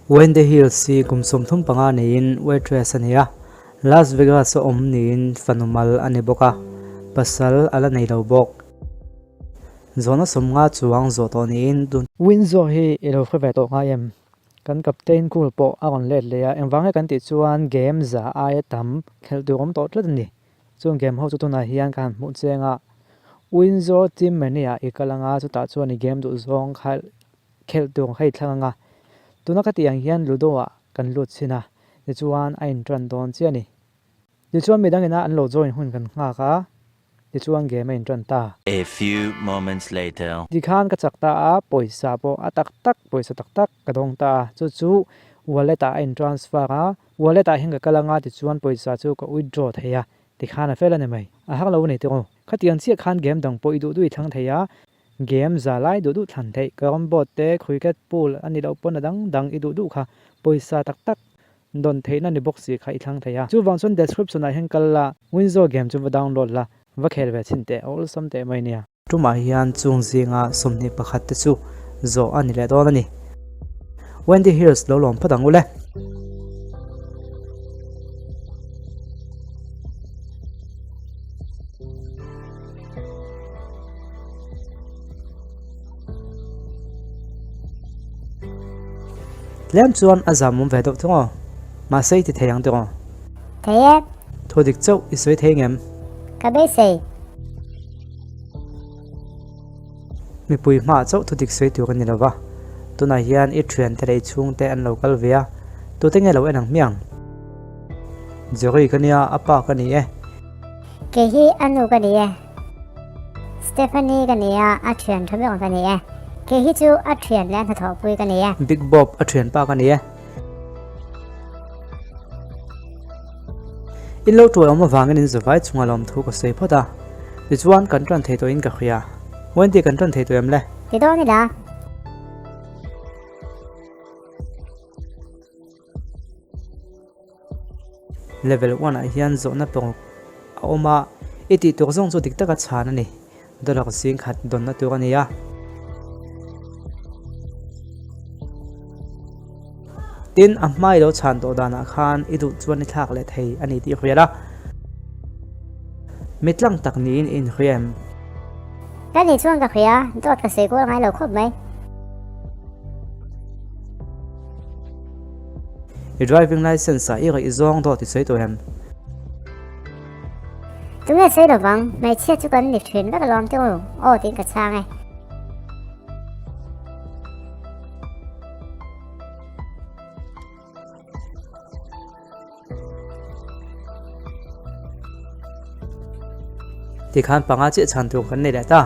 Wendy Hills hi kum 35 neiin waitress a ni a, Las Vegas a awm niin fanu mal a ni bawk a, pasal a la nei lo bawk. Zawhna 50 chuang zawh tawh niin tun. Windsor hi i lo hre ve tawh ngai em? Kan captain cool pawh a rawn let leh a, engvang nge kan tih chuan game za aia tam khelh tur awm tawh tlat a ni. Chung game ho chu tunah hian ka han hmuh cheng a, Windsor team menu ah i kal anga chutah chuan i game duh zawng kha khelh tur kha i thlang anga, tuna ka tih ang hian Ludo ah kan lut chhin a, tichuan a inṭan dawn chiah a ni. Tichuan midang ina an lo join hun kan nghak a, tichuan game a inṭan ta. A few moments later. Tikhan ka chak ta a, pawisa pawh a tak tak, pawisa tak tak ka dawng ta a, chu chu wallet ah a in transfer a, wallet ah hian ka kal anga tichuan pawisa chu ka withdraw thei a, tikhan a fel a ni mai. A har lo a ni tiraw? Khatiang chiah khan game dang pawh i duh duh i thlang thei a, Game za lai duh duh thlan theih, carrom board te, cricket pool a ni loh pawn a dang dang i duh duh kha pawisa tak tak dawn theihna ni bawk si kha i thlang thei a. Chuvang chuan description ah hian kal la, Winzo game chu va download la, va khel ve chhin teh, a awlsam teh mai nia. Tumah hian chung zinga 21 te chu zawh a ni leh dawn a ni. Wendy Hills lo lawm phawt ang u le. Tlem chuan a zam awm ve deuh thung aw. Mahse i ti thei ang tiraw? Thei e. Thu dik chauh i sawi thei ngem? Ka beisei. Mipui hmaah chauh thu dik sawi tur a ni lo va. Tunah hian i thiante leh i chhungte an lo kal ve a, tute nge lo en ang hmiang? Jerry ka nia, a pa ka ni e. Kei hi a nu ka ni e. Stephanie ka ni a, a thian tha ber ka ni e. Kei hi chu a thian leh a hnathawhpui ka ni e. Big Bob a thianpa ka ni e. In lo tuai awm avangin in zavai chunga lawmthu ka sawi phawt a. Tichuan kan tan thei tawhin ka hria. Wendy kan tan thei tawh em le? Ti dawn ila. Level one ah hian zawhna paruk a awm a, i tih tur zawng chu dik taka chhan a ni. Dollar zing khat dawnna tur a ni a. Tin, a hma i lo chhan tawh danah khan i duh chuan i thlak leh thei a ni tih i hriat a. Mitlang tak niin i inhria em? Ka nih chuan ka hria, dawt ka sawi kual ngai lo khawp mai. I driving licence ah i raih zawng dawt i sawi tawh em? Tunge sawi lovang, hmeichhia chu kan ni thin vek alawm tih u, aw tiin ka chhang e. Tikhan panga chiah chhan tur kan nei leh ta.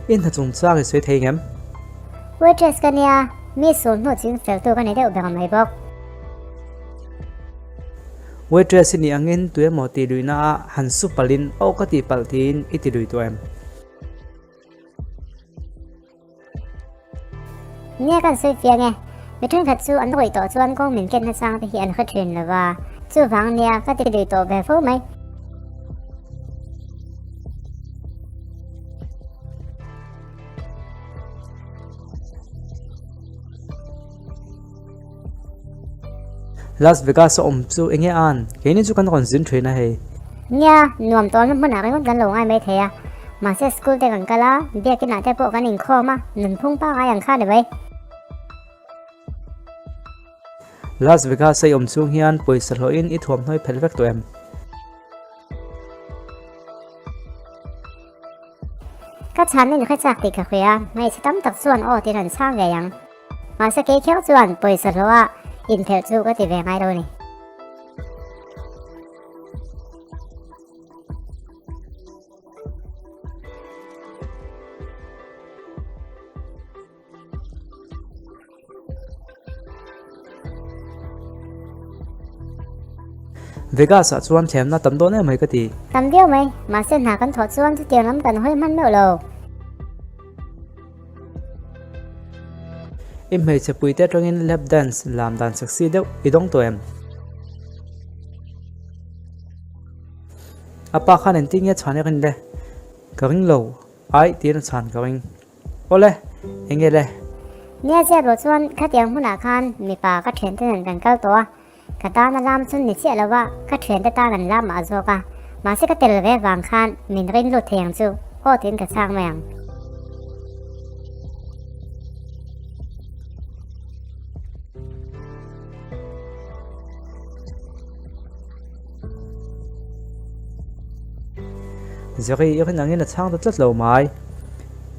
I hna chungchang i sawi thei ngem? Waitress ka nia, mi sul hnu ching fel tu ka ni deuh ber mai bawk. Waitress i nih angin tu emaw tih luihna ah han su palhin aw ka tih palh tiin i ti lui tawh em? Nia kan sawi fiang e, mi thenkhat chu an rawih tawh chuan kawng min ken nachang te hi an hre thin lo va, chuvang nia ka ti lui tawh ve fo mai. Las Vegas a awm chu enge an? Keini chu kan rawn zin thin a hei. Nia, nuam tawnna hmunah ringawt kan lo ngai mai thei a. Mahse school te kan kal a, biakinah te pawh kan inkhawm a, nunphung pangngai ang kha ni mai. Las Vegas a i awm chung hian pawisa hlawhin i thuamhnawi phelh vek tawh em? Ka chhan in hre chak tih ka hria, hmeichhe tam tak chuan aw tiin an chhang ngei ang. Mahse kei kher chuan pawisa hlawha inphelh chu ka ti ve ngai lo a ni. Vegas ah chuan thlemna tam dawn em mai ka ti. Tam viau mai, mahse hna kan thawh chuan chutiang lam kan hawi hman meuh lo. I hmeichhe puite atangin lap dance lam dan sexy deuh i dawng tawh em? A pa khan engtin nge chhan i rin le? Ka ring lo, ai tiin a chhan ka ring. Awle, enge le? Nia ziak loh chuan khatiang hmunah khan mipa ka thiante nen kan kal tawh a, ka tan a lam chun ni chiah lo a, ka thiante tan an lam ah zawk a, mahse ka tel ve vang khan min rin lut thei ang chu aw tiin ka chhang mai ang. Zari i rin angin a chhang ta tlat lo mai.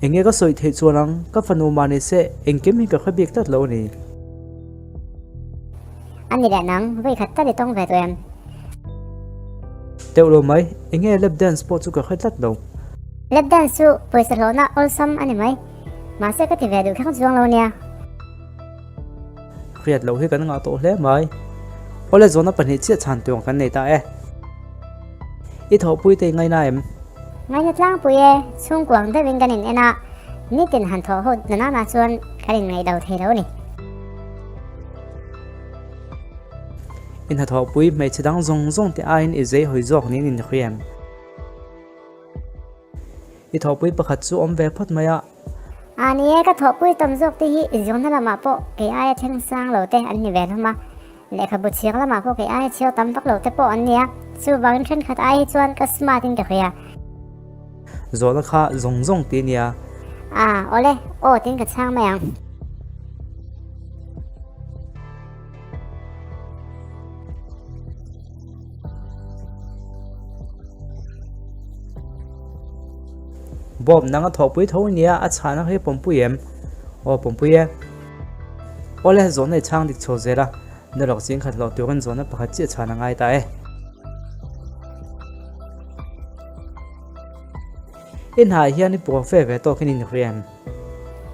Enge ka sawi theih chuan ang, ka fanu mah ni se engkim hi ka hre bik tlat lo a ni. A ni leh nang, vawi khat tal i tawng ve tawh em? Teuh lo mai, enge lap dance pawh chu ka hre tlat lo. Lap dance chu pawisa hlawhna awlsam a ni mai, mahse ka ti ve duh kher chuang lo nia. Hriat loh hi kan ngah tawh hle mai. Awle zawhna pahnih chiah chhan tur kan nei ta e. I thawhpui te i ngaina em? Ngaina tlangpui e, chhungkuang deuhin kan in en a, nitin han thawh ho na nana chuan kan in ngaih lo thei lo a ni. I hnathawhpui hmeichhe dang zawng zawng te aiin i zei hawi zawk niin in hria em? I thawhpui pakhat chu awm ve phawt mai a. A ni e, ka thawhpui tam zawk te hi zirna lamah pawh kei aia thleng sang lo te an ni ve hlawm a, lehkhabu chhiar lamah pawh kei aia chhiar tam vak lo te pawh an ni a, chuvangin thenkhat ai hi chuan ka smart in ka hria. Zawhna kha zawng zawng ti nia. A, awle, aw tiin ka chhang mai ang. Bob nang a thawhpui tho nia a chhahna hi pawmpui em? Aw pawmpui e. Awle zawhna i chhang dik chho zel a, nalawk ching khat hlawh turin zawhna pakhat chiah chhan a ngai ta e. I hnah hian i pawh fe ve tawkin i inhria em?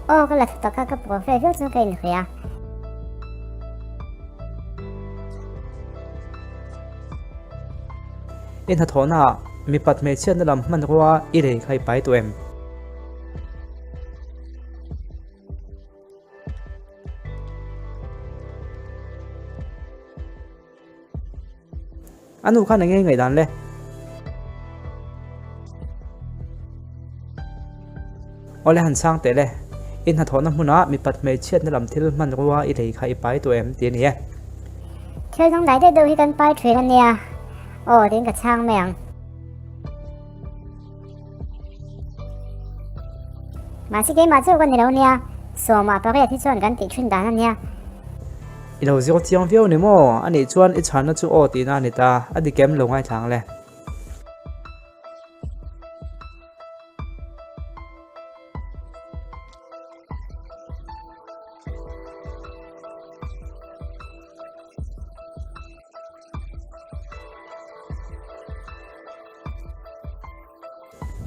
Aw ka la tha tak a, ka pawh fe viau chuan ka inhria. I hnathawhnaah mipat hmeichhiatna lam hmanrua i lei kha i pai tawh em? A nu khan enge ngaihdan le? Awle han chhang teh le. I hnathawhna hmunah mipat hmeichhiatna lam thil hmanrua i lei kha i pai tawh em tih a ni e. Thil dang dai deuh deuh hi kan pai thin a nia. Aw tiin ka chhang mai ang. Mahse keimah chu ka ni lo nia, sawmah pariat hi chuan kan tih thin dan a nia. I lo zir chiang viau ni maw? A nih chuan i chhanna chu aw tihna a ni ta, a dik em lo ngaithlang le.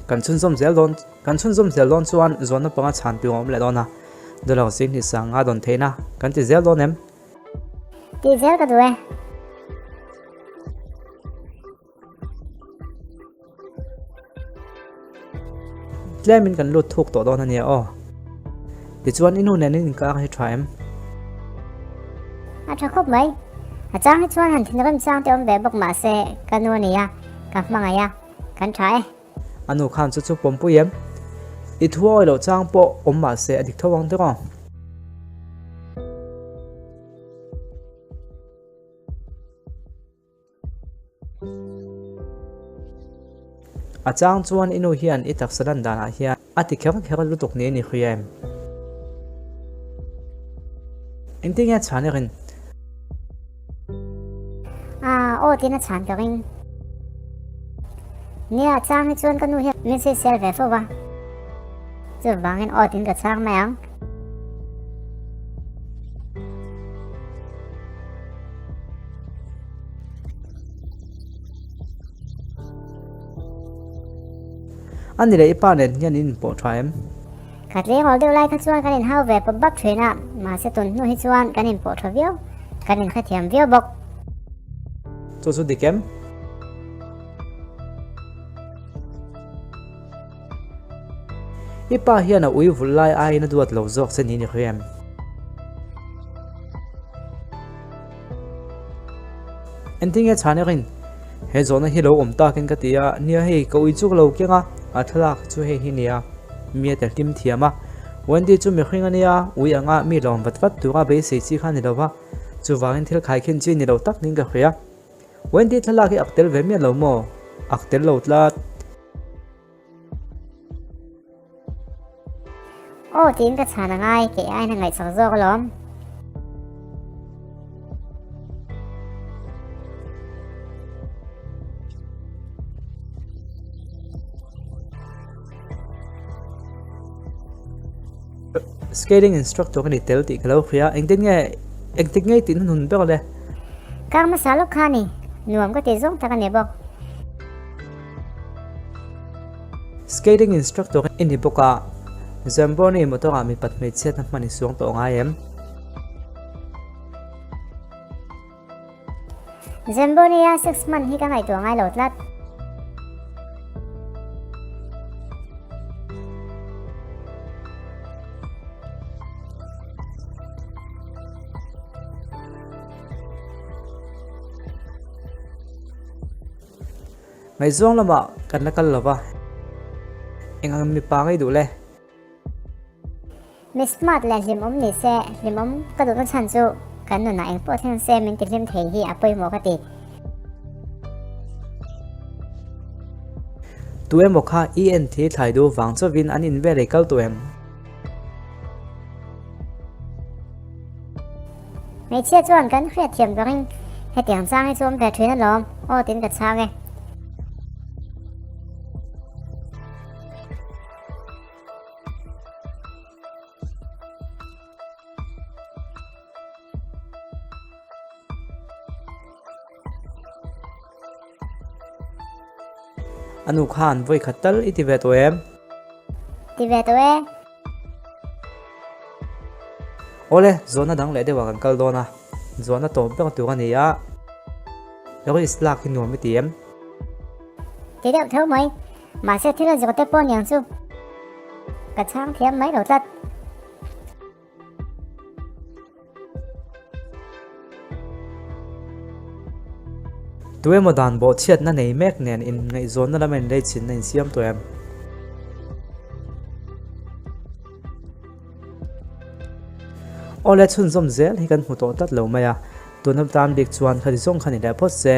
Kan chhunzawm zel dawn kan chhunzawm zel dawn chuan zawnna panga chhan tur a awm leh dawn a, dollar zing hnih sanga dawn theihna kan ti zel dawn em? Ti zel ka duh e. Tlemin kan lut thuk tawh dawn a nia aw. Tichuan i nu nen in inkar hi tha em? A tha khawp mai. A chang hi chuan han thinrim chang te awm ve bawk mah se ka nu a ni a, ka hmangaih a, kan tha e. A nu khan chu chu pawmpui em? I thu awi loh chang pawh awm mah se a dik tho ang tiraw? A chang chuan i nu hian i taksa lan danah hian a ti kher kher lutuk niin i hria em? Engtin nge a chhan i rin? Aa, aw tiin a chhan ka ring. Nia, a chang hi chuan ka nu hian min sawisel ve fo va. Chuvangin aw tiin ka chhang mai ang. A ni leh i pa nen hian in inpawh tha em? Ka tleirawl deuh lai kha chuan kan inhau ve pawp bap thin a, mahse tun hnu hi chuan kan inpawh tha viau, kan inhrethiam viau bawk. Chu chu dik em? I pa hian a ui vulh lai aiin a duat lo zawk che niin i hria em? Engtin nge chhan erin? He zawhna hi lo awm takin ka ti a, nia hei ka ui chuk lo keng a, a thlalak chu hei hi nia, mi a tel hlim thiam a. Wendy chu mihring a nia, ui anga mi lawm vat vat tura beisei chi kha a ni lo va, chuvangin thil khaikhin chi ni lo tak niin ka hria. Wendy thlalak hi ak tel ve miah lo maw? Ak tel lo tlat. Aw tiin ka chhan a ngai, kei aiin a ngaihchak zawk alawm. Skating instructor ka ni tel tih ka lo hria, engtin nge engtik ngei tih hnun ber le? Kar hmasa lawk kha a ni, nuam ka tih zawng tak a ni bawk. Skating instructor i ni bawk a, Zamboni motor ah mipat hmeichhiatna hman i suang tawh ngai em? Zamboni a sex hman hi ka ngaihtuah ngai lo tlat. Ngaihzawng lamah kan la kal lo va, eng ang mipa ngei duh le? Mi smart leh hlimawm ni se, hlimawm ka duhna chhan chu kan nunah eng pawh thleng se min tihlim thei hi a pawimawh ka ti. Tu emaw kha i en thi thlai duh vang chauhin an in vel ei kal tawh em? Hmeichhia chuan kan hriatthiam bangin hetiang chang hi chu awm ve thin alawm, aw tiin ka chhang e. A nu khan vawi khat tal i ti ve tawh em? Ti ve tawh e. Awle, zawhna dang leh deuhah kan kal dawn a, zawhna tawp ber tur a ni a, risk lak hi nuam i ti em? Ti deuh tho mai, mahse thil a zawh te pawh niang chu ka chhang thiam mai lo tlat. Tu emaw dan bawhchhiatna nei mek nen inngaihzawnna lama inleichhinna insiam tawh em? Awle chhunzawm zel hi kan hmu tawh tlat lo mai a, tuna tan bik chuan khati zawng kha ni leh phawt se,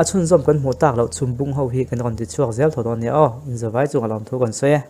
a chhunzawm kan hmuh tak loh chhum bung ho hi kan rawn ti chhuak zel tho dawn nia aw, inzavai chunga lawmthu kan sawi e.